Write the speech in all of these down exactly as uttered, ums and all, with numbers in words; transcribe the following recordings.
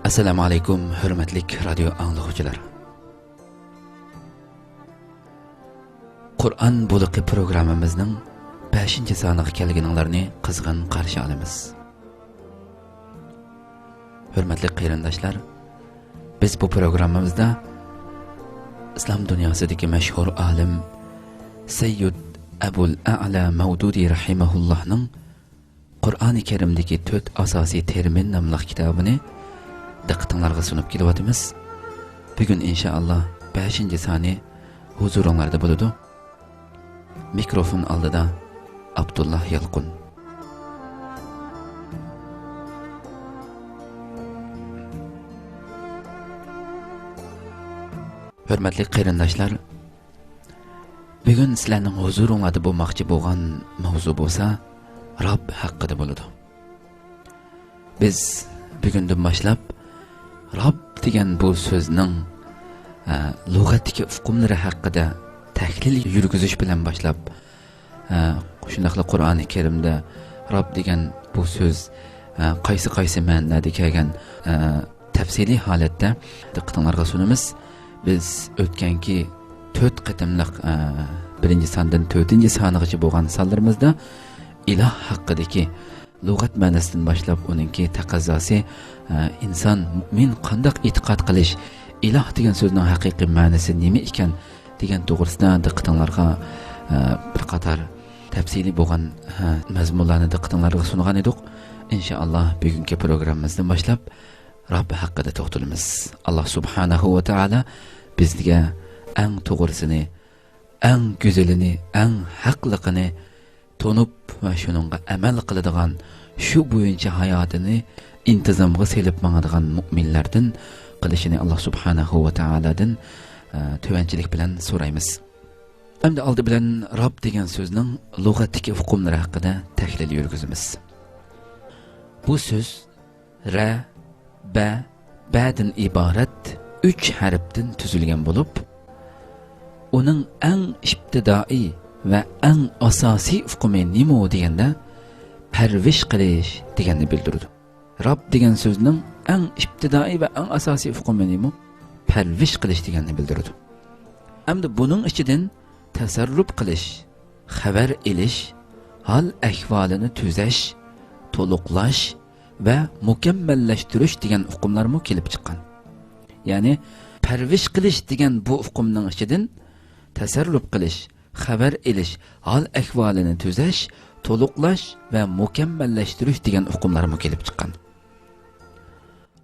ئەسسالامۇ ئەلەيكۇم، ھۆرمەتلىك رادىيو ئاڭلىغۇچىلار. قۇرئان بۇلىقى پروگراممىمىزنىڭ بەشىنچى سانىغا كەلگىنىڭلارنى قىزغىن قارشى ئالىمىز. ھۆرمەتلىك قېرىنداشلار، بىز بۇ پروگراممىمىزدا ئىسلام دۇنياسىدىكى مەشھۇر ئالىم سەييىد ئەبۇل ئەئلا مەۋدۇدى رەھىمەھۇللاھنىڭ قۇرئانى كەرىمدىكى تۆت ئاساسىي تېرمىن ناملىق كىتابىنى دىققىتىڭلارغا سۇنۇپ كېلىۋاتىمىز. بۈگۈن ئىنشائاللا بەشىنچى سانى ھۇزۇرۇڭلاردا بولىدۇ. مىكروفون ئالدىدا ئابدۇللا يالقۇن. ھۆرمەتلىك قېرىنداشلار، بۈگۈن سىلەرنىڭ ھۇزۇرۇڭلاردا بولماقچى بولغان ماۋزۇ بولسا رەب ھەققىدە بولىدۇ. بىز بۈگۈندىن باشلاپ رەب دېگەن بۇ سۆزنىڭ، ئە، لۇغەتتىكى ئۇقۇملىرى ھەققىدە تەھلىل يۈرگۈزۈش بىلەن باشلاپ، ئە، شۇنداقلا قۇرئانى كەرىمدە رەب دېگەن بۇ سۆز، ئە، قايسى قايسى مەنىلەردە كەلگەن، ئە، تەپسىلىي ھالەتتە دىققىتىڭلارغا سۇنىمىز. بىز ئۆتكەنكى تۆت قېتىملىق، ئە، بىرىنچى ساندىن تۆتىنچى سانىغىچە بولغان سانلىرىمىزدا ئىلاھ ھەققىدىكى لۇغەت مەنىسىدىن باشلاپ ئۇنىڭكى تەقەززاسى، ئە، ئىنسان، مۇئمىن قانداق ئېتىقاد قىلىش، ئىلاھ دېگەن سۆزنىڭ ھەقىقىي مەنىسى نېمە ئىكەن دېگەن توغرىسىدا دىققىتىڭلارغا، ئە، بىر قاتار تەپسىلىي بولغان، ئە، مەزمۇنلارنى دىققىتىڭلارغا سۇنغان ئىدۇق. ئىنشائاللا بۈگۈنكى پروگراممىمىزدىن باشلاپ رەب ھەققىدە توختىلىمىز. ئاللا سۇبھانەھۇ ۋە تائالا بىزگە ئەڭ توغرىسىنى، ئەڭ گۈزىلىنى، ئەڭ ھەقلىقىنى تونۇپ ۋە شۇنىڭغا ئەمەل قىلىدىغان، شۇ بويىچە ھاياتىنى ئىنتىزامغا سېلىپ ماڭىدىغان مۇئمىنلەردىن قىلىشىنى ئاللا سۇبھانەھۇ ۋە تائالادىن، ئە، تۆۋەنچىلىك بىلەن سورايمىز. ئەمدى ئالدى بىلەن رەب دېگەن سۆزنىڭ لۇغەتتىكى ئۇقۇملىرى ھەققىدە تەھلىل يۈرگۈزىمىز. بۇ سۆز رە، بە، بەدىن ئىبارەت ئۈچ ھەرپتىن تۈزۈلگەن بولۇپ، ئۇنىڭ ئەڭ ئىپتىدائىي ۋە ئەڭ ئاساسىي ئۇقۇمى نېمە دېگەندە، پەرۋىش قىلىش دېگەننى بىلدۈرىدۇ. رەب دېگەن سۆزنىڭ ئەڭ ئىپتىدائىي ۋە ئەڭ ئاساسىي ئۇقۇمى نېمە؟ پەرۋىش قىلىش دېگەننى بىلدۈرىدۇ. ئەمدى بۇنىڭ ئىچىدىن تەسەررۇپ قىلىش، خەۋەر ئېلىش، ھال ئەھۋالىنى تۈزەش، تولۇقلاش ۋە مۇكەممەللەشتۈرۈش دېگەن ئۇقۇملارمۇ كېلىپ چىققان. يەنى پەرۋىش قىلىش دېگەن بۇ ئۇقۇمنىڭ ئىچىدىن تەسەررۇپ قىلىش، خەۋەر ئېلىش، ھال ئەھۋالىنى تۈزەش، تولۇقلاش ۋە مۇكەممەللەشتۈرۈش دېگەن ئۇقۇملارمۇ كېلىپ چىققان.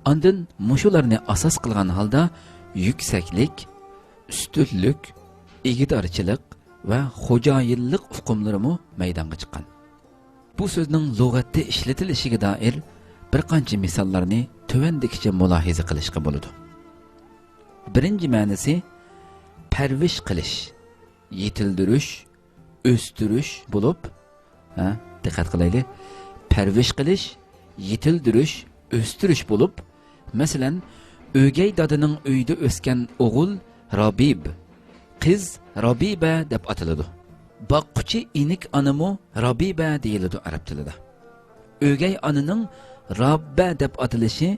ئاندىن مۇشۇلارنى ئاساس قىلغان ھالدا يۈكسەكلىك، ئۈستۈنلۈك، ئىگىدارچىلىق ۋە خوجايىنلىق ئۇقۇملىرىمۇ مەيدانغا چىققان. بۇ سۆزنىڭ لۇغەتتە ئىشلىتىلىشىگە دائىر بىر قانچە مىساللارنى تۆۋەندىكىچە مۇلاھىزە قىلىشقا بولىدۇ. بىرىنچى مەنىسى پەرۋىش قىلىش، يېتىلدۈرۈش، ئۆستۈرۈش بولۇپ، ھە، دىققەت قىلايلى. پەرۋىش قىلىش، يېتىلدۈرۈش، ئۆستۈرۈش بولۇپ، مەسىلەن، ئۆگەي دادىنىڭ ئۆيىدە ئۆسكەن ئوغۇل رابىب، قىز رابىبە دەپ ئاتىلىدۇ. باققۇچى ئىنىك ئانىمۇ رابىبە دېيىلىدۇ ئەرەب تىلىدا. ئۆگەي ئانىنىڭ راببە دەپ ئاتىلىشى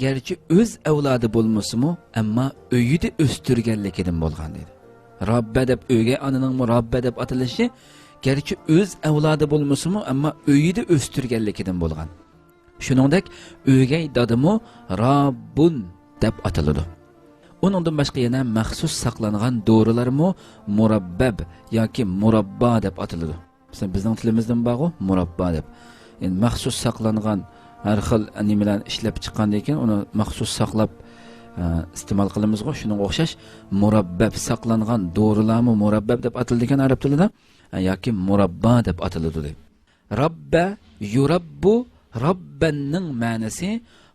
گەرچە ئۆز ئەۋلادى بولمىسىمۇ، ئەمما ئۆيىدە ئۆستۈرگەنلىكىدىن بولغان دېدى. راببە دەپ، ئۆگەي ئانىنىڭمۇ راببە دەپ ئاتىلىشى گەرچە ئۆز ئەۋلادى بولمىسىمۇ، ئەمما ئۆيىدە ئۆستۈرگەنلىكىدىن بولغان. شۇنىڭدەك ئۆگەي دادىمۇ راببۇن دەپ ئاتىلىدۇ. ئۇنىڭدىن باشقا يەنە مەخسۇس ساقلانغان دورىلارمۇ مۇرەببەب ياكى مۇراببا دەپ ئاتىلىدۇ. مەسىلەن، بىزنىڭ تىلىمىزدىمۇ بارغۇ، مۇراببا دەپ. يەنى مەخسۇس ساقلانغان ھەر خىل نېمىلەرنى ئىشلەپ چىققاندىن كېيىن، ئۇنى مەخسۇس ساقلاپ، ئە، ئىستېمال قىلىمىزغۇ. شۇنىڭغا ئوخشاش، مۇرەببەب ساقلانغان دورىلارمۇ مۇرەببەب دەپ ئاتىلىدىكەن ئەرەب تىلىدا، ئە، ياكى مۇراببا دەپ ئاتىلىدۇ دەپ. رەببە، يۇرەببۇ، رەببەننىڭ مەنىسى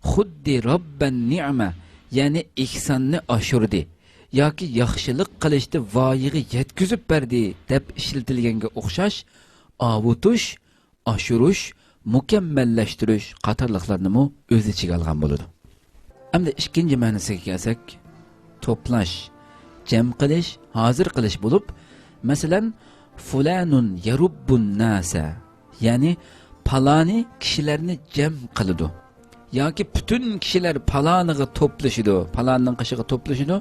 خۇددى رەببەن نىئمە، يەنى ئېھساننى ئاشۇردى ياكى ياخشىلىق قىلىشتا ۋايىغا يەتكۈزۈپ بەردى دەپ ئىشلىتىلگەنگە ئوخشاش، ئاۋۇتۇش، ئاشۇرۇش، مۇكەممەللەشتۈرۈش قاتارلىقلارنىمۇ ئۆز ئىچىگە ئالغان بولىدۇ. ئەمدى ئىككىنچى مەنىسىگە كەلسەك، توپلاش، جەم قىلىش، ھازىر قىلىش بولۇپ، مەسىلەن، فۇلانۇن يەرۇببۇن ناسە، يەنى پالانى كىشىلەرنى جەم قىلىدۇ، ياكى پۈتۈن كىشىلەر پالانىغا توپلىشىدۇ، پالانىنىڭ قېشىغا توپلىشىدۇ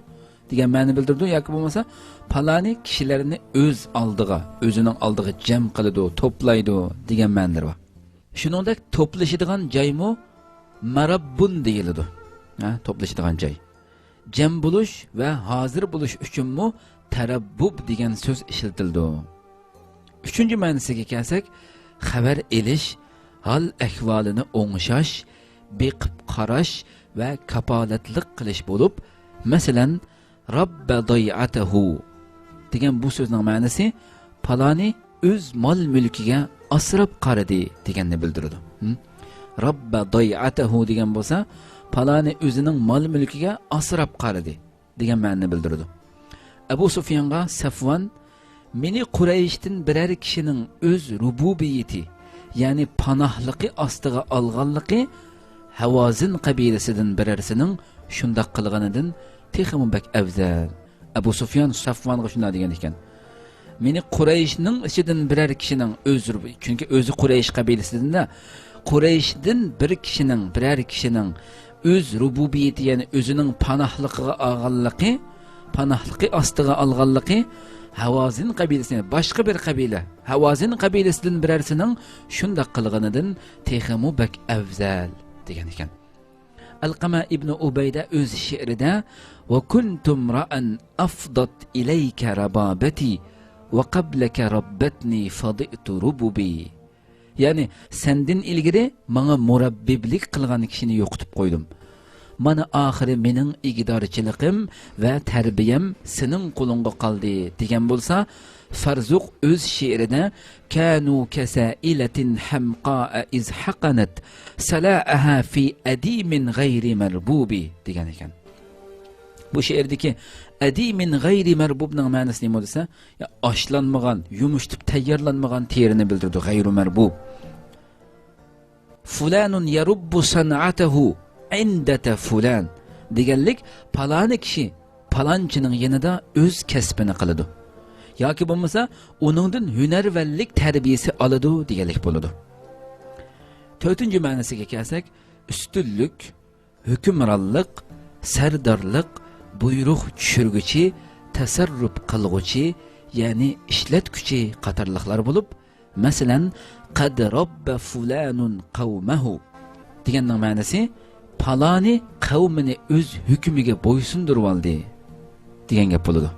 دېگەن مەنىنى بىلدۈرىدۇ، ياكى بولمىسا پالانى كىشىلەرنى ئۆز ئالدىغا، ئۆزىنىڭ ئالدىغا جەم قىلىدۇ، توپلايدۇ دېگەن مەنىلىرى بار. شۇنىڭدەك توپلىشىدىغان جايمۇ مەرەببۇن دېيىلىدۇ. ھە، توپلىشىدىغان جاي. جەم بولۇش ۋە ھازىر بولۇش ئۈچۈنمۇ تەرەببۇب دېگەن سۆز ئىشلىتىلىدۇ. ئۈچىنچى مەنىسىگە كەلسەك، خەۋەر ئېلىش، ھال ئەھۋالىنى ئوڭشاش، بېقىپ قاراش ۋە كاپالەتلىك قىلىش بولۇپ، مەسىلەن، رەببە ضەيئەتەھۇ دېگەن بۇ سۆزنىڭ مەنىسى پالانى ئۆز مال-مۈلكىگە ئاسراپ قارىدى دېگەننى بىلدۈرىدۇ. ھىم؟ رەببە ضەيئەتەھۇ دېگەن بولسا، پالانى ئۆزىنىڭ مال-مۈلكىگە ئاسراپ قارىدى دېگەن مەنىنى بىلدۈرىدۇ. ئەبۇ سۇفيانغا سەفۋان، مېنى قۇرەيشتىن بىرەر كىشىنىڭ ئۆز رۇبۇبىيىتى، يەنى پاناھلىقى ئاستىغا ئالغانلىقى، ھاۋازىن قەبىلىسىدىن بىرەرسىنىڭ شۇنداق قىلغىنىدىن تېخىمۇ بەك ئەۋزەل. ئەبۇ سۇفيان سەفۋانغا شۇنداق دېگەن ئىكەن. مېنى قۇرەيشنىڭ ئىچىدىن بىرەر كىشىنىڭ ئۆز، چۈنكى ئۆزى قۇرەيش قەبىلىسىدىن-دە، قۇرەيشتىن بىر كىشىنىڭ، بىرەر كىشىنىڭ ئۆز رۇبۇبىيىتى، يەنى ئۆزىنىڭ پاناھلىقىغا ئالغانلىقى، پاناھلىقى ئاستىغا ئالغانلىقى ھاۋازىن قەبىلىسى، باشقا بىر قەبىلە، ھاۋازىن قەبىلىسىدىن بىرەرسىنىڭ شۇنداق قىلغىنىدىن تېخىمۇ بەك ئەۋزەل دېگەن ئىكەن. ئەلقەمە ئىبنى ئۇبەيدە ئۆز شېئىرىدە، وكنت امرأ أفضت إليك ربابتي وقبلك ربتني فضئت رببي. يەنى، سەندىن ئىلگىرى ماڭا مۇرەببىبلىك قىلغان كىشىنى يوقىتىپ قويدۇم. مانا ئاخىرى مېنىڭ ئىگىدارچىلىقىم ۋە تەربىيەم سېنىڭ قولۇڭغا قالدى، دېگەن بولسا، فەرزۇق ئۆز شېئىرىدە، كانوا كسائلة حمقاء إذ حقنت سلائها في أديم غير مربوب دېگەن ئىكەن. بۇ شېئىردىكى ئەدىمىن غەيرى مەربۇبنىڭ مەنىسى نېمە دېسە، يا ئاشلانمىغان، يۇمشىتىپ تەييارلانمىغان تېرىنى بىلدۈرىدۇ، غەيرۇ مەربۇب. فۇلانۇن يەرۇببۇ سەنئەتەھۇ ئىندەتە فۇلان دېگەنلىك، پالانى كىشى پالانچىنىڭ يېنىدا ئۆز كەسپىنى قىلىدۇ. ياكى بولمىسا، ئۇنىڭدىن ھۈنەرۋەنلىك تەربىيىسى ئالىدۇ دېگەنلىك بولىدۇ. تۆتىنچى مەنىسىگە كەلسەك، ئۈستۈنلۈك، ھۆكۈمرانلىق، سەردارلىق، بۇيرۇق چۈشۈرگۈچى، تەسەررۇپ قىلغۇچى، يەنى ئىشلەتكۈچى قاتارلىقلار بولۇپ، مەسىلەن، قەد رەببە فۇلانۇن قەۋمەھۇ دېگەننىڭ مەنىسى، پالانى قەۋمىنى ئۆز ھۆكمىگە بويسۇندۇرۇۋالدى دېگەن گەپ بولىدۇ.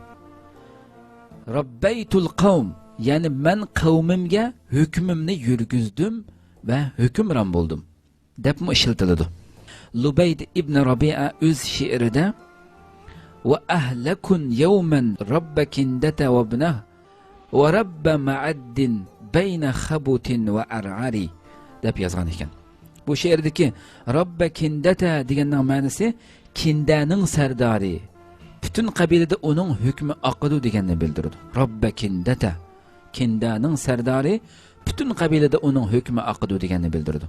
رەببەيتۇل قەۋم، يەنى مەن قەۋمىمگە ھۆكمۈمنى يۈرگۈزدۈم ۋە ھۆكۈمران بولدۇم. دەپمۇ ئىشلىتىلىدۇ. لۇبەيد ئىبن رەبىئە ئۆز شېئىرىدە، وأهلكن يوما رب كندة وابنه ورب معد بين خبت وعرعر دەپ يازغان ئىكەن. بۇ شېئىردىكى رەببە كىندەتە دېگەننىڭ مەنىسى كىندەنىڭ سەردارى، پۈتۈن قەبىلىدە ئۇنىڭ ھۆكمى ئاقىدۇ دېگەننى بىلدۈرىدۇ. رەببە كىندەتە، كىندەنىڭ سەردارى، پۈتۈن قەبىلىدە ئۇنىڭ ھۆكمى ئاقىدۇ دېگەننى بىلدۈرىدۇ.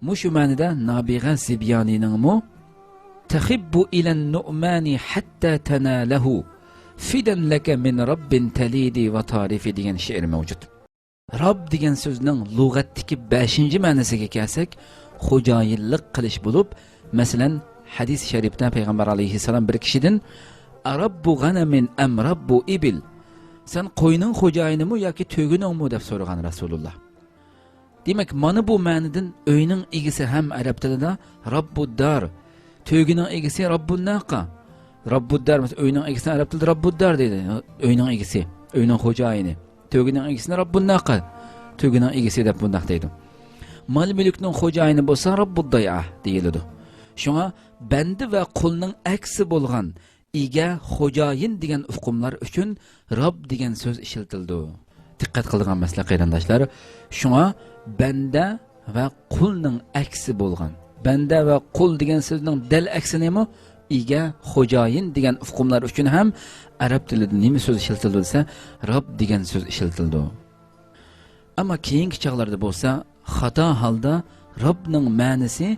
مۇشۇ مەنىدە نابىغە زىبيانىنىڭمۇ تەخىببۇ ئىلەن نۇئمانى ھەتتا تەنالەھۇ فىدەن لەكە مىن رەببىن تەلىدى ۋە تارىفى دېگەن شېئىرى مەۋجۇت. رەب دېگەن سۆزنىڭ لۇغەتتىكى بەشىنچى مەنىسىگە كەلسەك، خوجايىنلىق قىلىش بولۇپ، مەسىلەن، ھەدىس شەرىپتە پەيغەمبەر ئەلەيھىسسالام بىر كىشىدىن، ئەرەببۇ غەنەمىن ئەم رەببۇ ئىبىل؟ سەن قوينىڭ خوجايىنىمۇ ياكى تۆگىنىڭمۇ؟ دەپ سورىغان رەسۇلۇللا. دېمەك، مانا بۇ مەنىدىن ئۆينىڭ ئىگىسى ھەم ئەرەب تىلىدا رەببۇددار، تۆگىنىڭ ئىگىسى رەببۇنناقە. رەببۇددار، مەسىلەن، ئۆينىڭ ئىگىسىنى ئەرەب تىلىدا رەببۇددار دەيدۇ. ئۆينىڭ ئىگىسى، ئۆينىڭ خوجايىنى. تۆگىنىڭ ئىگىسىنى رەببۇنناقە، تۆگىنىڭ ئىگىسى دەپ بۇنداق دەيدۇ. مال-مۈلۈكنىڭ خوجايىنى بولسا رەببۇددەيئە دېيىلىدۇ. شۇڭا بەندە ۋە قۇلنىڭ ئەكسى بولغان ئىگە، خوجايىن دېگەن ئۇقۇملار ئۈچۈن رەب دېگەن سۆز ئىشلىتىلىدۇ. دىققەت قىلىدىغان مەسىلە، قېرىنداشلار. شۇڭا بەندە ۋە قۇلنىڭ ئەكسى بولغان، بەندە ۋە قۇل دېگەن سۆزنىڭ دەل ئەكسى نېمە؟ ئىگە، خوجايىن دېگەن ئۇقۇملار ئۈچۈن ھەم ئەرەب تىلىدا نېمە سۆز ئىشلىتىلىدۇ دېسە، رەب دېگەن سۆز ئىشلىتىلىدۇ. ئەمما كېيىنكى چاغلاردا بولسا خاتا ھالدا رەبنىڭ مەنىسى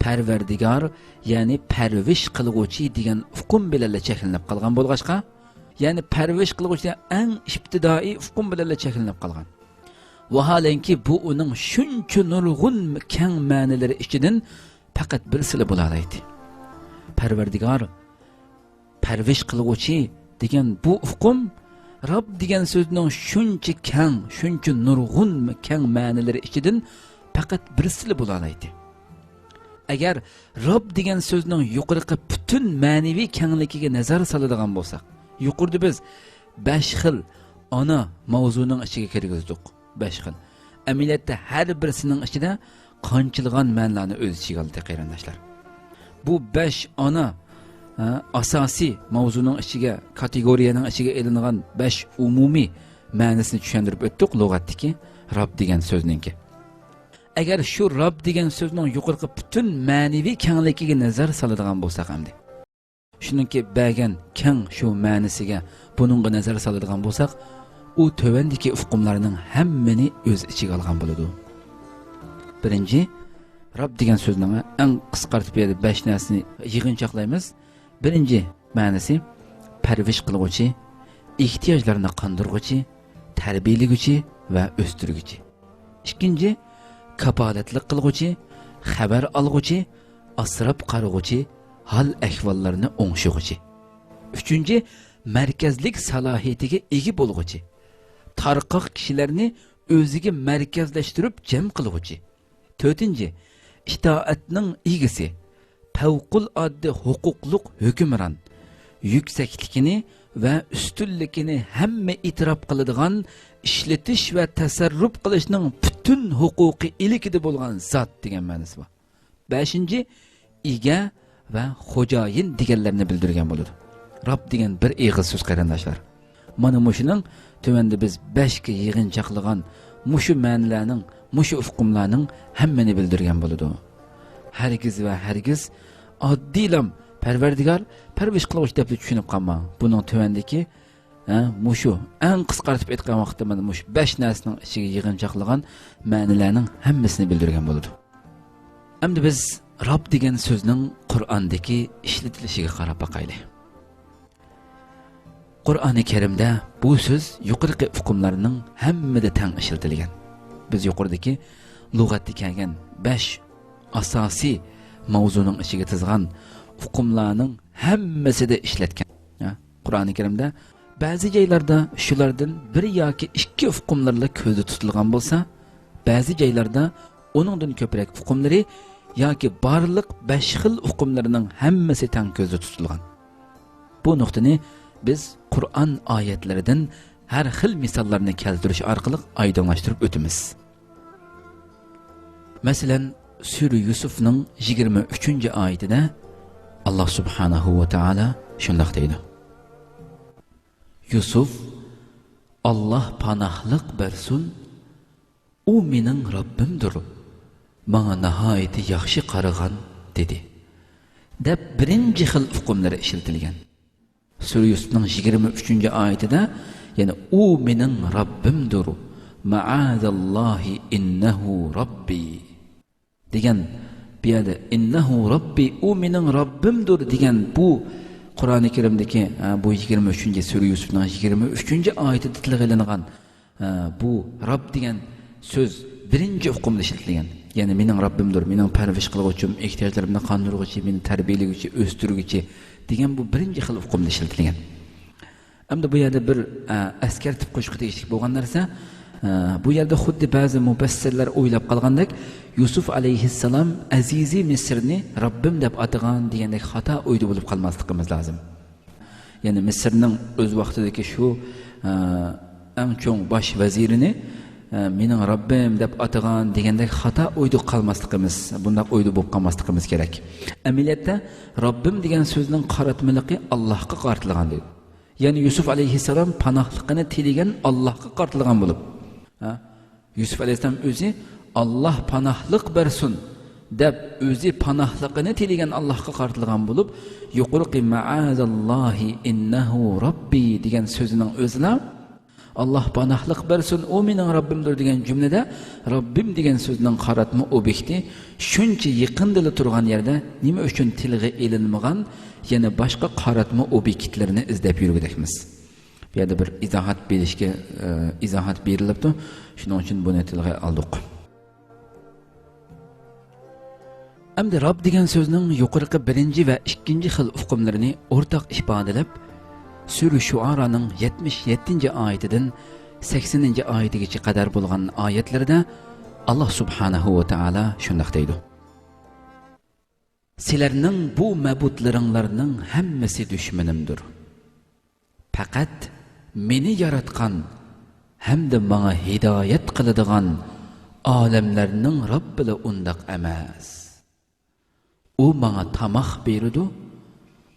پەرۋەردىگار، يەنى پەرۋىش قىلغۇچى دېگەن ئۇقۇم بىلەنلا چەكلىنىپ قالغان بولغاچقا، يەنى پەرۋىش قىلغۇچى دېگەن ئەڭ ئىپتىدائىي ئۇقۇم بىلەنلا چەكلىنىپ قالغان. ۋاھالەنكى، بۇ ئۇنىڭ شۇنچە نۇرغۇن كەڭ مەنىلىرى ئىچىدىن پەقەت بىرسىلا بولالايتتى. پەرۋەردىگار، پەرۋىش قىلغۇچى دېگەن بۇ ئۇقۇم رەب دېگەن سۆزنىڭ شۇنچە كەڭ، شۇنچە نۇرغۇن كەڭ مەنىلىرى ئىچىدىن پەقەت بىرسىلا بولالايتتى. ئەگەر رەب دېگەن سۆزنىڭ يۇقىرىقى پۈتۈن مەنىۋى كەڭلىكىگە نەزەر سالىدىغان بولساق، يۇقىرىدا بىز بەش خىل ئانا ماۋزۇنىڭ ئىچىگە كىرگۈزدۇق. بەش خىل. ئەمەلىيەتتە ھەر بىرسىنىڭ ئىچىدە قانچىلىغان مەنىلەرنى ئۆز ئىچىگە ئالدى، قېرىنداشلار. بۇ بەش ئانا، ھە، ئاساسىي ماۋزۇنىڭ ئىچىگە، كاتېگورىيەنىڭ ئىچىگە ئېلىنغان بەش ئومۇمىي مەنىسىنى چۈشەندۈرۈپ ئۆتتۇق لۇغەتتىكى رەب دېگەن سۆزنىڭكى. ئەگەر شۇ رەب دېگەن سۆزنىڭ يۇقىرىقى پۈتۈن مەنىۋى كەڭلىكىگە نەزەر سالىدىغان بولساق ئەمدى، شۇنىڭكى بەرگەن كەڭ شۇ مەنىسىگە، بۇنىڭغا نەزەر سالىدىغان بولساق، ئۇ تۆۋەندىكى ئۇقۇملارنىڭ ھەممىنى ئۆز ئىچىگە ئالغان بولىدۇ. بىرىنچى، رەب دېگەن سۆزنىڭ ئەڭ قىسقارتىپ بۇ يەردە بەش نەرسىنى يىغىنچاقلايمىز. بىرىنچى مەنىسى، پەرۋىش قىلغۇچى، ئېھتىياجلارنى قاندۇرغۇچى، تەربىيەلىگۈچى ۋە ئۆستۈرگۈچى. ئىككىنچى، كاپالەتلىك قىلغۇچى، خەۋەر ئالغۇچى، ئاسراپ قارىغۇچى، ھال ئەھۋاللارنى ئوڭشىغۇچى. ئۈچىنچى، مەركەزلىك سالاھىيىتىگە ئىگە بولغۇچى، تارقاق كىشىلەرنى ئۆزىگە مەركەزلەشتۈرۈپ جەم قىلغۇچى. تۆتىنچى، ئىتائەتنىڭ ئىگىسى، پەۋقۇلئاددە ھوقۇقلۇق ھۆكۈمران، يۈكسەكلىكىنى ۋە ئۈستۈنلۈكىنى ھەممە ئېتىراپ قىلىدىغان، ئىشلىتىش ۋە تەسەررۇپ قىلىشنىڭ پۈتۈن ھوقۇقى ئىلكىدە بولغان زات دېگەن مەنىسى بار. بەشىنچى، ئىگە ۋە خوجايىن دېگەنلەرنى بىلدۈرگەن بولىدۇ. رەب دېگەن بىر ئېغىز سۆز، قېرىنداشلار. مانا مۇشۇنىڭ تۆۋەندە بىز بەشكە يىغىنچاقلىغان مۇشۇ مەنىلەرنىڭ، مۇشۇ ئۇقۇملارنىڭ ھەممىنى بىلدۈرگەن بولىدۇ. ھەرگىز ۋە ھەرگىز ئاددىيلام پەرۋەردىگار، پەرۋىش قىلغۇچى دەپلا چۈشىنىپ قالماڭ. بۇنىڭ تۆۋەندىكى، ھە، مۇشۇ ئەڭ قىسقارتىپ ئېيتقان ۋاقىتتا مانا مۇشۇ بەش نەرسىنىڭ ئىچىگە يىغىنچاقلىغان مەنىلەرنىڭ ھەممىسىنى بىلدۈرگەن بولىدۇ. ئەمدى بىز رەب دېگەن سۆزنىڭ قۇرئاندىكى ئىشلىتىلىشىگە قاراپ باقايلى. قۇرئانى كەرىمدە بۇ سۆز يۇقىرىقى ئۇقۇملارنىڭ ھەممىدە تەڭ ئىشلىتىلگەن. بىز يۇقىرىدىكى لۇغەتتە كەلگەن بەش ئاساسىي ماۋزۇنىڭ ئىچىگە تىزغان ئۇقۇملارنىڭ ھەممىسىدە ئىشلەتكەن. ھە؟ قۇرئانى كەرىمدە بەزى جايلاردا شۇلاردىن بىر ياكى ئىككى ئۇقۇملارلا كۆزدە تۇتۇلغان بولسا، بەزى جايلاردا ئۇنىڭدىن كۆپرەك ئۇقۇملىرى ياكى بارلىق بەش خىل ئۇقۇملىرىنىڭ ھەممىسى تەڭ كۆزدە تۇتۇلغان. بۇ نۇقتىنى بىز قۇرئان ئايەتلىرىدىن ھەر خىل مىساللارنى كەلتۈرۈش ئارقىلىق ئايدىڭلاشتۇرۇپ ئۆتىمىز. مەسىلەن، سۈرە يۈسۈفنىڭ يىگىرمە ئۈچىنچى ئايىتىدە ئاللا سۇبھانەھۇ ۋە تائالا شۇنداق دەيدۇ: يۈسۈف، ئاللا پاناھلىق بەرسۇن، ئۇ مېنىڭ رەببىمدۇر، ماڭا ناھايىتى ياخشى قارىغان، دېدى، دەپ بىرىنچى خىل ئۇقۇملىرى ئىشلىتىلگەن. سۈرە يۈسۈفنىڭ يىگىرمە ئۈچىنچى ئايىتىدە يەنە ئۇ مېنىڭ رەببىمدۇر، مەئازەللاھى ئىننەھۇ رەببى دېگەن، بۇ يەردە ئىننەھۇ رەببى، ئۇ مېنىڭ رەببىمدۇر دېگەن بۇ قۇرئانى كەرىمدىكى، ھە، بۇ يىگىرمە ئۈچىنچى سۈرە يۈسۈفنىڭ يىگىرمە ئۈچىنچى ئايىتىدە تىلغا ئېلىنغان، ھە، بۇ رەب دېگەن سۆز بىرىنچى ئۇقۇمدا ئىشلىتىلگەن. يەنى مېنىڭ رەببىمدۇر، مېنىڭ پەرۋىش قىلغۇچىم، ئېھتىياجلىرىمنى قاندۇرغۇچى، مېنى تەربىيەلىگۈچى، ئۆستۈرگۈچى دېگەن بۇ بىرىنچى خىل ئۇقۇمدا ئىشلىتىلگەن. ئەمدى بۇ يەردە بىر، ئە، ئەسكەرتىپ قويۇشقا تېگىشلىك بولغان نەرسە، ئە، بۇ يەردە خۇددى بەزى مۇپەسسىرلەر ئويلاپ قالغاندەك، يۈسۈف ئەلەيھىسسالام ئەزىزى مىسىرنى رەببىم دەپ ئاتىغان دېگەندەك خاتا ئويدا بولۇپ قالماسلىقىمىز لازىم. يەنى مىسىرنىڭ ئۆز ۋاقتىدىكى شۇ، ئە، ئەڭ چوڭ باش ۋەزىرىنى، ئە، مېنىڭ رەببىم دەپ ئاتىغان دېگەندەك خاتا ئويدا قالماسلىقىمىز، بۇنداق ئويدا بولۇپ قالماسلىقىمىز كېرەك. ئەمەلىيەتتە، رەببىم دېگەن سۆزنىڭ قاراتمىلىقى ئاللاھقا قارىتىلغان دەيدۇ. يەنى يۈسۈف ئەلەيھىسسالام پاناھلىقىنى تىلىگەن ئاللاھقا قارىتىلغان بولۇپ. ھە؟ يۈسۈف ئەلەيھىسسالام ئۆزى «ئاللاھ پاناھلىق بەرسۇن» دەپ، ئۆزى پاناھلىقىنى تىلىگەن ئاللاھقا قارىتىلغان بولۇپ، يۇقىرىقى «مەئازەللاھى ئىننەھۇ رەببى» دېگەن سۆزىنىڭ ئۆزىلا «ئاللاھ پاناھلىق بەرسۇن، ئۇ مېنىڭ رەببىمدۇر» دېگەن جۈملىدە «رەببىم» دېگەن سۆزنىڭ قاراتما ئوبيېكتى شۇنچە يېقىندىلا تۇرغان يەردە نېمە ئۈچۈن تىلغا ئېلىنمىغان، يەنە باشقا قاراتما ئوبيېكتلىرىنى ئىزدەپ يۈرگۈدەكمىز. بۇ يەردە بىر ئىزاھات بېرىشكە، ئە، ئىزاھات بېرىلىپتۇ. شۇنىڭ ئۈچۈن بۇنى تىلغا ئالدۇق. ئەمدى رەب دېگەن سۆزنىڭ يۇقىرىقى بىرىنچى ۋە ئىككىنچى خىل ئۇقۇملىرىنى ئورتاق ئىپادىلەپ، سۈرە شۇئارانىڭ يەتمىش يەتتىنچى ئايىتىدىن سەكسىنىنچى ئايىتىگىچە قەدەر بولغان ئايەتلىرىدە ئاللا سۇبھانەھۇ ۋە تائالا شۇنداق دەيدۇ: سىلەرنىڭ بۇ مەبۇدلىرىڭلارنىڭ ھەممىسى دۈشمىنىمدۇر. پەقەت مېنى ياراتقان ھەمدە ماڭا ھىدايەت قىلىدىغان ئالەملەرنىڭ رەببىلا ئۇنداق ئەمەس. ئۇ ماڭا تاماق بېرىدۇ،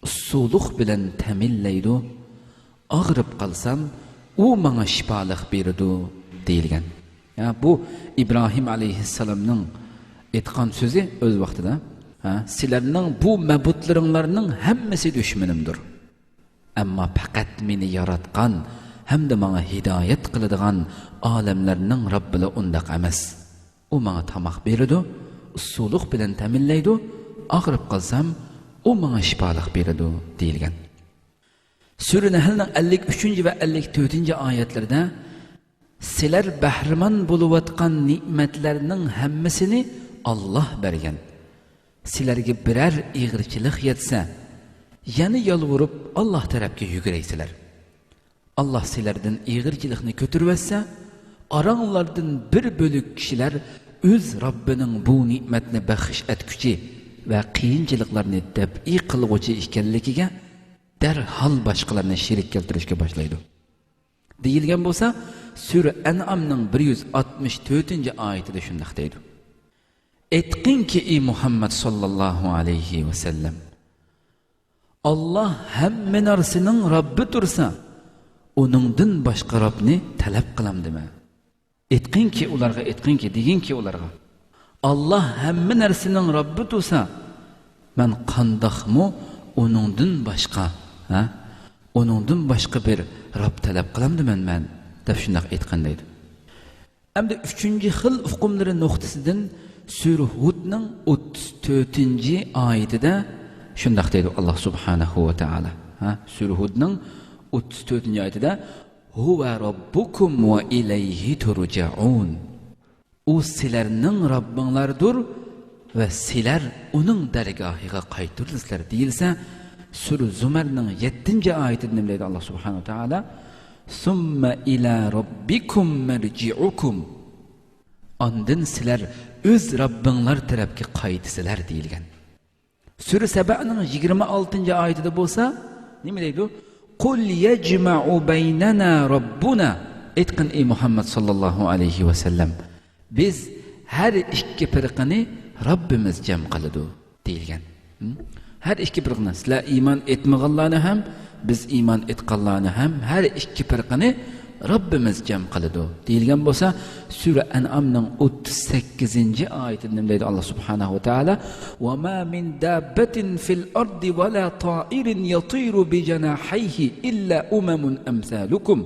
ئۇسسۇلۇق بىلەن تەمىنلەيدۇ، ئاغرىپ قالسام، ئۇ ماڭا شىپالىق بېرىدۇ، دېيىلگەن. يا، بۇ ئىبراھىم ئەلەيھىسسالامنىڭ ئېيتقان سۆزى ئۆز ۋاقتىدا. ھە، سىلەرنىڭ بۇ مەبۇدلىرىڭلارنىڭ ھەممىسى دۈشمىنىمدۇر. ئەمما پەقەت مېنى ياراتقان ھەمدە ماڭا ھىدايەت قىلىدىغان ئالەملەرنىڭ رەببىلا ئۇنداق ئەمەس. ئۇ ماڭا تاماق بېرىدۇ، ئۇسسۇلۇق بىلەن تەمىنلەيدۇ، ئاغرىپ قالسام، ئۇ ماڭا شىپالىق بېرىدۇ، دېيىلگەن. سۈرە نەھلنىڭ ئەللىك ئۈچىنچى ۋە ئەللىك تۆتىنچى ئايەتلىرىدە، سىلەر بەھرىمەن بولۇۋاتقان نېمەتلەرنىڭ ھەممىسىنى ئاللا بەرگەن. سىلەرگە بىرەر ئېغىرچىلىق يەتسە، يەنە يالۋۇرۇپ ئاللا تەرەپكە يۈگۈرەيسىلەر. ئاللا سىلەردىن ئېغىرچىلىقنى كۆتۈرۈۋەتسە، ئاراڭلاردىن بىر بۆلەك كىشىلەر ئۆز رەببىنىڭ بۇ نېمەتنى بەخش ئەتكۈچى ۋە قىيىنچىلىقلارنى دەپئى قىلغۇچى ئىكەنلىكىگە دەرھال باشقىلارنى شېرىك كەلتۈرۈشكە باشلايدۇ. دېيىلگەن بولسا، سۈرە ئەنئامنىڭ بىر يۈز ئاتمىش تۆتىنچى ئايىتىدە شۇنداق دەيدۇ: ئېيتقىنكى، ئى مۇھەممەد ساللاللاھۇ ئەلەيھى ۋەسەللەم، ئاللا ھەممە نەرسىنىڭ رەببى تۇرسا، ئۇنىڭدىن باشقا رەبنى تەلەپ قىلامدىمەن؟ ئېيتقىنكى ئۇلارغا، ئېيتقىنكى، دېگىنكى ئۇلارغا، ئاللا ھەممە نەرسىنىڭ رەببى تۇرسا، مەن قانداقمۇ ئۇنىڭدىن باشقا، ھە؟ ئۇنىڭدىن باشقا بىر رەب تەلەپ قىلامدىمەن مەن؟ دەپ شۇنداق ئېيتقان دەيدۇ. ئەمدى ئۈچىنچى خىل ئۇقۇملىرى نۇقتىسىدىن سۈرە ھۇدنىڭ ئوتتۇز تۆتىنچى ئايىتىدە شۇنداق دەيدۇ ئاللا سۇبھانەھۇ ۋە تائالا. ھە؟ سۈرە ھۇدنىڭ ئوتتۇز تۆتىنچى ئايىتىدە، ھۇۋە رەببۇكۇم ۋە ئىلەيھى تۇرجەئۇن. ئۇ سىلەرنىڭ رەببىڭلاردۇر ۋە سىلەر ئۇنىڭ دەرگاھىغا قايتۇرۇلىسىلەر دېيىلسە، سۈرە زۇمەرنىڭ يەتتىنچى ئايىتىدە نېمە دەيدۇ ئاللا سۇبھانەھۇ ۋە تائالا؟ سۇممە ئىلە رەببىكۇم مەرجىئۇكۇم. ئاندىن سىلەر ئۆز رەببىڭلار تەرەپكە قايتىسىلەر دېيىلگەن. سۈرە سەبەنىڭ يىگىرمە ئالتىنچى ئايىتىدە بولسا نېمە دەيدۇ؟ قۇل يەجمەئۇ بەينەنا رەببۇنا. ئېيتقىن، ئى مۇھەممەد ساللاللاھۇ ئەلەيھى ۋەسەللەم، بىز ھەر ئىككى پىرقىنى رەببىمىز جەم قىلىدۇ، دېيىلگەن. ھە؟ ھەر ئىككى پىرقىنى، سىلەر ئىمان ئېيتمىغانلارنى ھەم، بىز ئىمان ئېيتقانلارنى ھەم، ھەر ئىككى پىرقىنى رەببىمىز جەم قىلىدۇ، دېيىلگەن بولسا، سۈرە ئەنئامنىڭ ئوتتۇز سەككىزىنچى ئايىتىدە نېمە دەيدۇ ئاللا سۇبھانەھۇ ۋە تائالا؟ ۋە ما مىن داببەتىن فىل ئەردى ۋە لا تائىرىن يەتىرۇ بىجەناھەيھى ئىللا ئۇمەمۇن ئەمسالۇكۇم.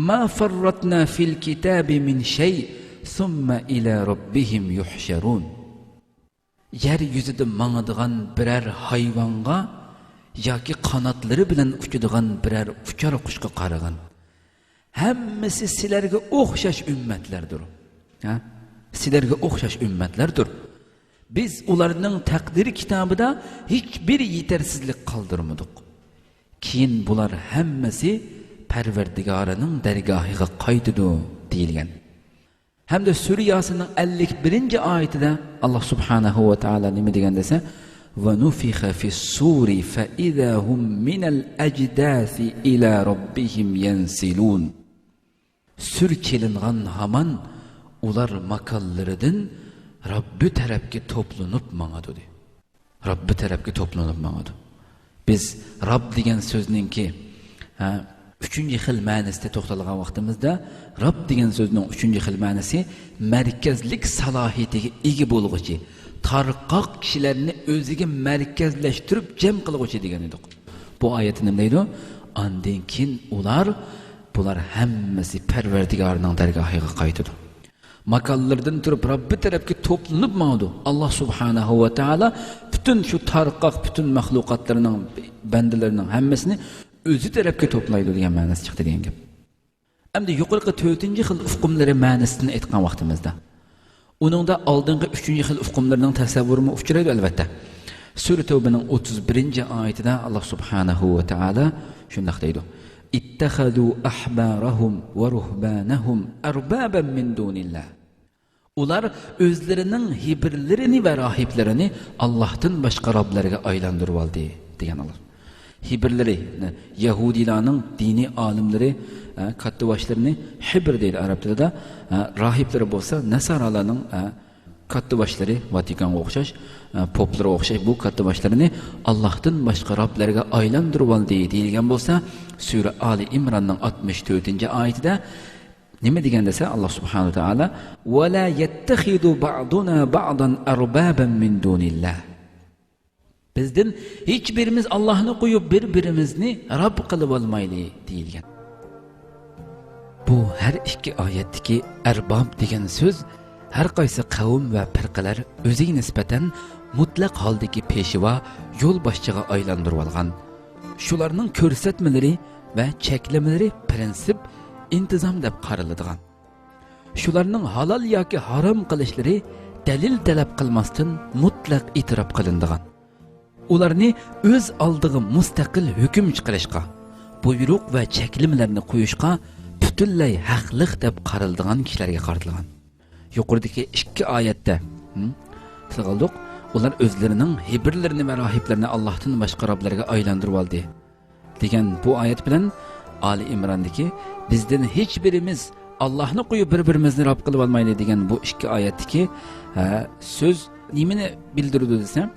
ما فەررەتنا فىل كىتابى مىن شەيئ، سۇممە ئىلە رەببىھىم يۇھشەرۇن. يەر يۈزىدە ماڭىدىغان بىرەر ھايۋانغا ياكى قاناتلىرى بىلەن ئۇچىدىغان بىرەر ئۇچار قۇشقا قارىغىن. ھەممىسى سىلەرگە ئوخشاش ئۈممەتلەردۇر. ھە؟ سىلەرگە ئوخشاش ئۈممەتلەردۇر. بىز ئۇلارنىڭ تەقدىر كىتابىدا ھېچبىر يېتەرسىزلىك قالدۇرمىدۇق. كېيىن بۇلار ھەممىسى پەرۋەردىگارىنىڭ دەرگاھىغا قايتىدۇ، دېيىلگەن. ھەمدە سۈرە ياسىننىڭ ئەللىك بىرىنچى ئايىتىدە ئاللا سۇبھانەھۇ ۋە تائالا نېمە دېگەن دېسە، ونفخ في الصور فإذا هم من الأجداث إلى ربهم ينسلون. سۈر چېلىنغان ھامان ئۇلار ماكانلىرىدىن رەببى تەرەپكە توپلىنىپ ماڭىدۇ، دېدى. رەببى تەرەپكە توپلىنىپ ماڭىدۇ. بىز رەب دېگەن سۆزنىڭكى، ھە، ئۈچىنچى خىل مەنىسىدە توختالغان ۋاقتىمىزدا، رەب دېگەن سۆزنىڭ ئۈچىنچى خىل مەنىسى مەركەزلىك سالاھىيىتىگە ئىگە بولغۇچى، تارقاق كىشىلەرنى ئۆزىگە مەركەزلەشتۈرۈپ جەم قىلغۇچى دېگەن ئىدۇق. بۇ ئايەتتە نېمە دەيدۇ؟ ئاندىن كېيىن ئۇلار، بۇلار ھەممىسى پەرۋەردىگارنىڭ دەرگاھىغا قايتىدۇ. ماكانلىرىدىن تۇرۇپ رەببى تەرەپكە توپلىنىپ ماڭىدۇ. ئاللا سۇبھانەھۇ ۋە تائالا پۈتۈن شۇ تارقاق، پۈتۈن مەخلۇقاتلىرىنىڭ، بەندىلىرىنىڭ ھەممىسىنى ئۆزى تەرەپكە توپلايدۇ دېگەن مەنىسى چىقتى دېگەن گەپ. ئەمدى يۇقىرىقى تۆتىنچى خىل ئۇقۇملىرى مەنىسىدىن ئېيتقان ۋاقتىمىزدا، ئۇنىڭدا ئالدىنقى ئۈچىنچى خىل ئۇقۇملىرىنىڭ تەسەۋۋۇرىمۇ ئۇچرايدۇ، ئەلۋەتتە. سۈرە تەۋبىنىڭ ئوتتۇز بىرىنچى ئايىتىدە ئاللا سۇبھانەھۇ ۋە تائالا شۇنداق دەيدۇ: اتخذوا أحبارهم ورهبانهم أربابا من دون الله. ئۇلار ئۆزلىرىنىڭ ھىبىرلىرىنى ۋە راھىبلىرىنى ئاللاھتىن باشقا رەبلەرگە ئايلاندۇرۇۋالدى، دېگەن ئاللا. ھىبىرلىرى، يەھۇدىيلارنىڭ دىنىي ئالىملىرى، ئە، كاتتىباشلىرىنى ھىبىر دەيدۇ ئەرەب تىلىدا، ئە، راھىبلىرى بولسا ناسارالارنىڭ، ئە، كاتتىباشلىرى، ۋاتىكانغا ئوخشاش، ئە، پوپلىرىغا ئوخشاش بۇ كاتتىباشلىرىنى ئاللاھتىن باشقا رەبلەرگە ئايلاندۇرۇۋالدى دېيىلگەن بولسا، سۈرە ئالى ئىمراننىڭ ئاتمىش تۆتىنچى ئايىتىدە نېمە دېگەن دېسە، ئاللا سۇبھانەھۇ ۋە تائالا، «ولا يتخذ بعضنا بعضا أربابا من دون الله.» بىزدىن ھېچ بىرىمىز ئاللاھنى قويۇپ، بىر-بىرىمىزنى رەب قىلىۋالمايلى، دېيىلگەن. بۇ ھەر ئىككى ئايەتتىكى ئەرباب دېگەن سۆز ھەر قايسى قەۋم ۋە پىرقىلەر ئۆزىگە نىسبەتەن مۇتلەق ھالدىكى پېشۋا، يولباشچىغا ئايلاندۇرۇۋالغان، شۇلارنىڭ كۆرسەتمىلىرى ۋە چەكلىمىلىرى پىرىنسىپ، ئىنتىزام دەپ قارىلىدىغان، شۇلارنىڭ ھالال ياكى ھارام قىلىشلىرى دەلىل تەلەپ قىلماستىن مۇتلەق ئېتىراپ قىلىنىدىغان، ئۇلارنى ئۆز ئالدىغا مۇستەقىل ھۆكۈم چىقىرىشقا، بۇيرۇق ۋە چەكلىمىلەرنى قويۇشقا پۈتۈنلەي ھەقلىق دەپ قارىلىدىغان كىشىلەرگە قارىتىلغان. يۇقىرىدىكى ئىككى ئايەتتە، ھىم، تىلغا ئالدۇق، ئۇلار ئۆزلىرىنىڭ ھىبىرلىرىنى ۋە راھىبلىرىنى ئاللاھتىن باشقا رەبلەرگە ئايلاندۇرۇۋالدى، دېگەن بۇ ئايەت بىلەن ئالى ئىمراندىكى «بىزدىن ھېچ بىرىمىز ئاللاھنى قويۇپ بىر-بىرىمىزنى رەب قىلىۋالمايلى» دېگەن بۇ ئىككى ئايەتتىكى، ھە، سۆز نېمىنى بىلدۈرىدۇ دېسە،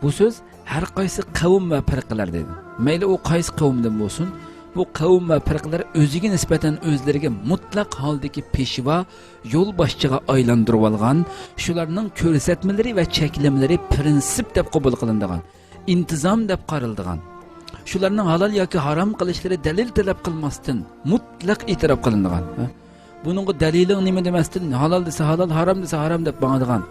بۇ سۆز ھەر قايسى قەۋم ۋە پىرقىلەر دەيدۇ. مەيلى ئۇ قايسى قەۋمدىن بولسۇن، بۇ قەۋم ۋە پىرقىلەر ئۆزىگە نىسبەتەن ئۆزلىرىگە مۇتلەق ھالدىكى پېشۋا، يولباشچىغا ئايلاندۇرۇۋالغان، شۇلارنىڭ كۆرسەتمىلىرى ۋە چەكلىمىلىرى پىرىنسىپ دەپ قوبۇل قىلىنىدىغان، ئىنتىزام دەپ قارىلىدىغان، شۇلارنىڭ ھالال ياكى ھارام قىلىشلىرى دەلىل تەلەپ قىلماستىن مۇتلەق ئېتىراپ قىلىنىدىغان، ھە؟ بۇنىڭغا دەلىلىڭ نېمە دېمەستىن، ھالال دېسە ھالال، ھارام دېسە ھارام دەپ ماڭىدىغان،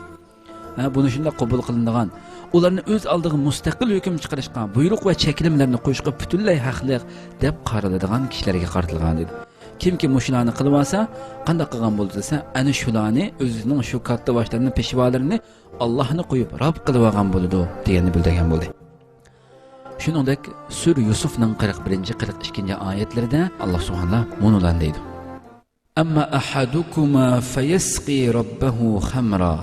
ھە، بۇنى شۇنداق قوبۇل قىلىنىدىغان، ئۇلارنى ئۆز ئالدىغا مۇستەقىل ھۆكۈم چىقىرىشقا، بۇيرۇق ۋە چەكلىمىلەرنى قويۇشقا پۈتۈنلەي ھەقلىق دەپ قارىلىدىغان كىشىلەرگە قارىتىلغان دېدى. كىمكى مۇشۇلارنى قىلىۋالسا، قانداق قىلغان بولىدۇ دېسە، ئەنە شۇلارنى ئۆزىنىڭ شۇ كاتتىباشلىرىنى، پېشۋالىرىنى ئاللاھنى قويۇپ رەب قىلىۋالغان بولىدۇ دېگەننى بىلدۈرگەن بولدى. شۇنىڭدەك سۈرە يۈسۈفنىڭ قىرىق بىرىنچى، قىرىق ئىككىنچى ئايەتلىرىدە ئاللا سۇبھانەللا مۇنۇلارنى دەيدۇ. أما أحدكما فيسقي ربه خمرا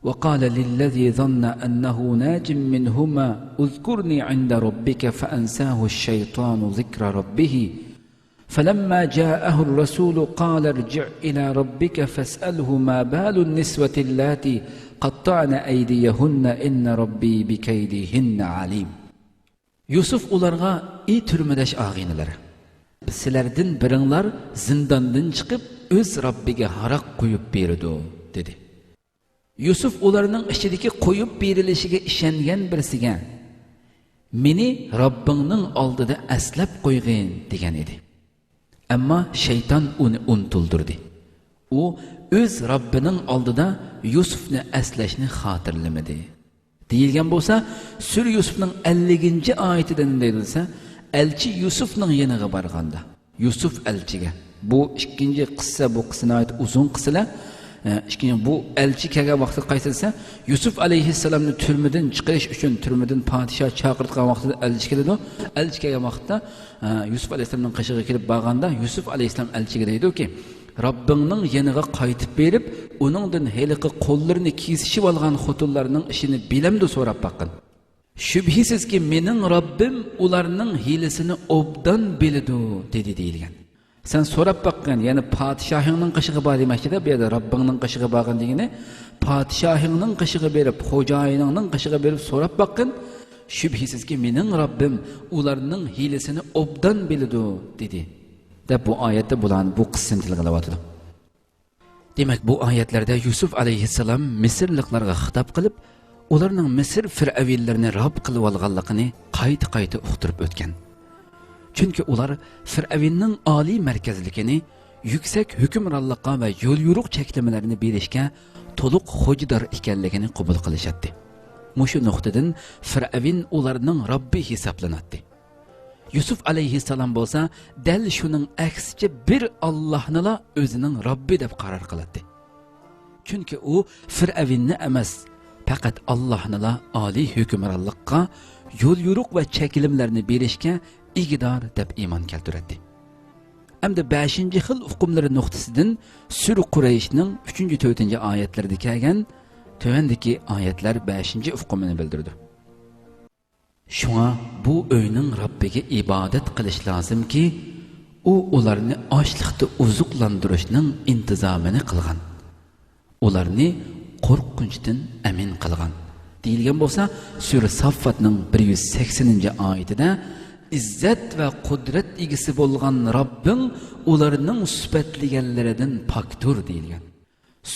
وقال للذي ظن أنه ناج منهما اذكرني عند ربك فأنساه الشيطان ذكر ربه فلما جاءه الرسول قال ارجع إلى ربك فاسأله ما بال النسوة اللاتي قطعن أيديهن إن ربي بكيدهن عليم. يۈسۈف ئۇلارغا: ئى تۈرمىدەش ئاغىنىلەر! سىلەردىن بىرىڭلار زىنداندىن چىقىپ، ئۆز رەببىگە ھاراق قۇيۇپ بېرىدۇ، دېدى. يۈسۈف ئۇلارنىڭ ئىچىدىكى قويۇپ بېرىلىشىگە ئىشەنگەن بىرسىگە: مېنى رەببىڭنىڭ ئالدىدا ئەسلەپ قويغىن، دېگەن ئىدى. ئەمما شەيتان ئۇنى ئۇنتۇلدۇردى. ئۇ ئۆز رەببىنىڭ ئالدىدا يۈسۈفنى ئەسلەشنى خاتىرىلىمىدى. دېيىلگەن بولسا، سۈرە يۈسۈفنىڭ ئەللىكىنچى ئايىتىدە نېمە دەيدۇ دېسە، ئەلچى يۈسۈفنىڭ يېنىغا بارغاندا، يۈسۈف ئەلچىگە. بۇ ئىككىنچى قىسسە، بۇ قىسسە ناھايىتى ئۇزۇن قىسسىلەر. ئە، ئىككىنچى، بۇ ئەلچى كەلگەن ۋاقتىدا قايسى دېسە، يۈسۈف ئەلەيھىسسالامنى تۈرمىدىن چىقىرىش ئۈچۈن، تۈرمىدىن پادىشاھ چاقىرتقان ۋاقتىدا ئەلچى كېلىدۇ. ئەلچى كەلگەن ۋاقىتتا، ئە، يۈسۈف ئەلەيھىسسالامنىڭ قېشىغا كېلىپ بارغاندا، يۈسۈف ئەلەيھىسسالام ئەلچىگە دەيدۇكى، رەببىڭنىڭ يېنىغا قايتىپ بېرىپ، ئۇنىڭدىن ھېلىقى قوللىرىنى كېسىشىۋالغان خوتۇنلارنىڭ ئىشىنى بىلەمدۇ سوراپ باققىن. شۈبھىسىزكى، مېنىڭ رەببىم ئۇلارنىڭ ھىيلىسىنى ئوبدان بىلىدۇ، دېدى دېيىلگەن. سەن سوراپ باققىن، يەنى پادىشاھىڭنىڭ قېشىغا بار دېمەكچىدە، بۇ يەردە رەببىڭنىڭ قېشىغا بارغىن دېگىنى، پادىشاھىڭنىڭ قېشىغا بېرىپ، خوجايىنىڭنىڭ قېشىغا بېرىپ سوراپ باققىن، شۈبھىسىزكى، مېنىڭ رەببىم ئۇلارنىڭ ھىيلىسىنى ئوبدان بىلىدۇ، دېدى، دەپ بۇ ئايەتتە بۇلارنى، بۇ قىسسىنى تىلغا ئېلىۋاتىدۇ. دېمەك، بۇ ئايەتلەردە يۈسۈف ئەلەيھىسسالام مىسىرلىقلارغا خىتاب قىلىپ، ئۇلارنىڭ مىسىر فىرئەۋنلىرىنى رەب قىلىۋالغانلىقىنى قايتا-قايتا ئۇقتۇرۇپ ئۆتكەن. چۈنكى ئۇلار فىرئەۋننىڭ ئالىي مەركەزلىكىنى، يۈكسەك ھۆكۈمرانلىققا ۋە يوليورۇق چەكلىمىلەرنى بېرىشكە تولۇق خوجىدار ئىكەنلىكىنى قوبۇل قىلىشاتتى. مۇشۇ نۇقتىدىن فىرئەۋن ئۇلارنىڭ رەببى ھېسابلىناتتى. يۈسۈف ئەلەيھىسسالام بولسا دەل شۇنىڭ ئەكسىچە بىر ئاللاھنىلا ئۆزىنىڭ رەببى دەپ قارار قىلاتتى. چۈنكى ئۇ فىرئەۋننى ئەمەس، پەقەت ئاللاھنىلا ئالىي ھۆكۈمرانلىققا، يوليورۇق ۋە چەكلىمىلەرنى بېرىشكە ئىگىدار دەپ ئىمان كەلتۈرەتتى. ئەمدى بەشىنچى خىل ئۇقۇملىرى نۇقتىسىدىن سۈرە قۇرەيشنىڭ ئۈچىنچى، تۆتىنچى ئايەتلىرىدە كەلگەن تۆۋەندىكى ئايەتلەر بەشىنچى ئۇقۇمىنى بىلدۈرىدۇ. شۇڭا بۇ ئۆينىڭ رەببىگە ئىبادەت قىلىش لازىمكى، ئۇ ئۇلارنى ئاشلىقتا ئوزۇقلاندۇرۇشنىڭ ئىنتىزامىنى قىلغان، ئۇلارنى قورقۇنچتىن ئەمىن قىلغان، دېيىلگەن بولسا، سۈرە ساففاتنىڭ بىر يۈز سەكسىنىنچى ئايىتىدە، ئىززەت ۋە قۇدرەت ئىگىسى بولغان رەببىڭ ئۇلارنىڭ سۈپەتلىگەنلىرىدىن پاكتۇر، دېيىلگەن.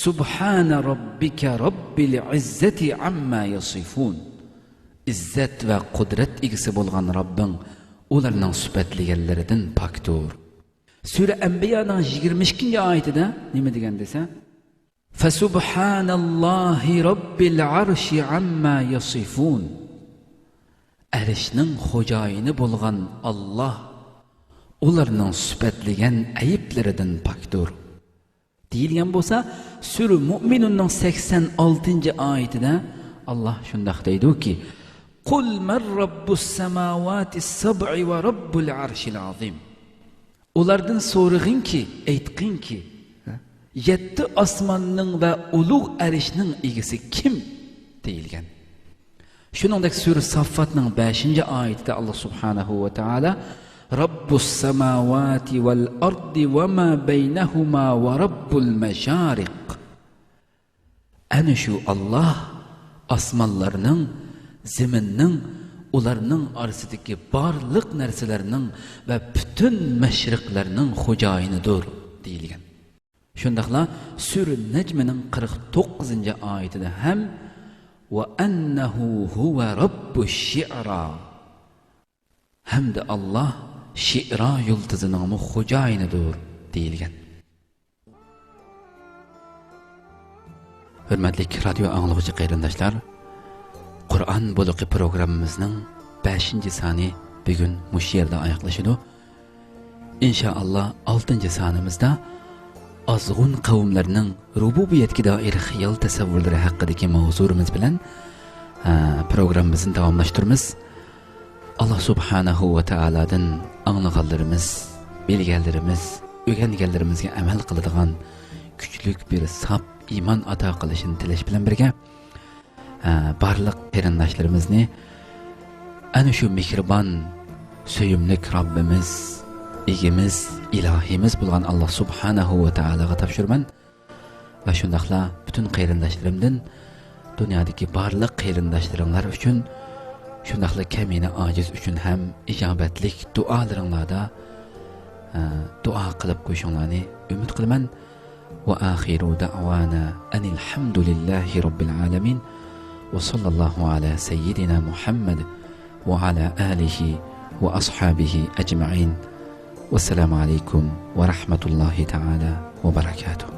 سۇبھانە رەببىكە رەببىل ئىززەتى ئەمما يەسىفۇن. ئىززەت ۋە قۇدرەت ئىگىسى بولغان رەببىڭ ئۇلارنىڭ سۈپەتلىگەنلىرىدىن پاكتۇر. سۈرە ئەنبىيانىڭ يىگىرمە ئىككىنچى ئايىتىدە نېمە دېگەن دېسە، فەسۇبھانەللاھى رەببىل ئەرشى ئەمما يەسىفۇن. ئەرشنىڭ خوجايىنى بولغان ئاللاھ ئۇلارنىڭ سۈپەتلىگەن ئەيىبلىرىدىن پاكتۇر، دېيىلگەن بولسا، سۈرە مۇئمىنۇننىڭ سەكسەن ئالتىنچى ئايىتىدە ئاللاھ شۇنداق دەيدۇكى، قۇل مەن رەببۇس سەماۋاتىس سەبئى ۋە رەببۇل ئەرشىل ئەزىم. ئۇلاردىن سورىغىنكى، ئېيتقىنكى، يەتتە ئاسماننىڭ ۋە ئۇلۇغ ئەرشنىڭ ئىگىسى كىم؟ دېيىلگەن. شۇنىڭدەك سۈرە ساففاتنىڭ بەشىنچى ئايىتىدە ئاللاھ سۇبھانەھۇ ۋە تائالا رەببۇس سەماۋاتى ۋەل ئەردى ۋە ما بەينەھۇما ۋە رەببۇل مەشارىق. ئەنە شۇ ئاللاھ ئاسمانلارنىڭ، زېمىننىڭ، ئۇلارنىڭ ئارىسىدىكى بارلىق نەرسىلەرنىڭ ۋە پۈتۈن مەشرىقلەرنىڭ خوجايىنىدۇر، دېيىلگەن. شۇنداقلا سۈرە نەجمىنىڭ قىرىق توققۇزىنچى ئايىتىدە ھەم، ۋە ئەننەھۇ ھۇۋە رەببۇش شىئرا. ھەمدە ئاللاھ شىئرا يۇلتۇزىنىڭمۇ خوجايىنىدۇر، دېيىلگەن. ھۆرمەتلىك رادىيو ئاڭلىغۇچى قېرىنداشلار، قۇرئان بۇلىقى پروگراممىمىزنىڭ بەشىنچى سانى بۈگۈن مۇشۇ يەردە ئاياغلىشىدۇ. ئىنشائاللا، ئالتىنچى سانىمىزدا ئازغۇن قەۋملەرنىڭ رۇبۇبىيەتكە دائىر خىيال تەسەۋۋۇرلىرى ھەققىدىكى ماۋزۇلىرىمىز بىلەن، ئە، پروگراممىمىزنى داۋاملاشتۇرىمىز. ئاللاھ سۇبھانەھۇ ۋە تائالادىن ئاڭلىغانلىرىمىز، بىلگەنلىرىمىز، ئۆگەنگەنلىرىمىزگە ئەمەل قىلىدىغان كۈچلۈك بىر ساپ ئىمان ئاتا قىلىشىنى تىلەش بىلەن بىرگە، ئە، بارلىق قېرىنداشلىرىمىزنى ئەنە شۇ مېھرىبان، سۆيۈملۈك رەببىمىز، ئىگىمىز، ئىلاھىمىز بولغان ئاللاھ سۇبھانەھۇ ۋە تائالاغا تاپشۇرىمەن. ۋە شۇنداقلا پۈتۈن قېرىنداشلىرىمدىن، دۇنيادىكى بارلىق قېرىنداشلىرىڭلار ئۈچۈن، شۇنداقلا كەمىنە ئاجىز ئۈچۈن ھەم ئىجابەتلىك دۇئالىرىڭلاردا، ئە، دۇئا قىلىپ قويۇشۇڭلارنى ئۈمىد قىلىمەن. وآخر دعوانا أن الحمد لله رب العالمين، وصلى الله على سيدنا محمد وعلى آله وأصحابه أجمعين. والسلام عليكم ورحمة الله تعالى وبركاته.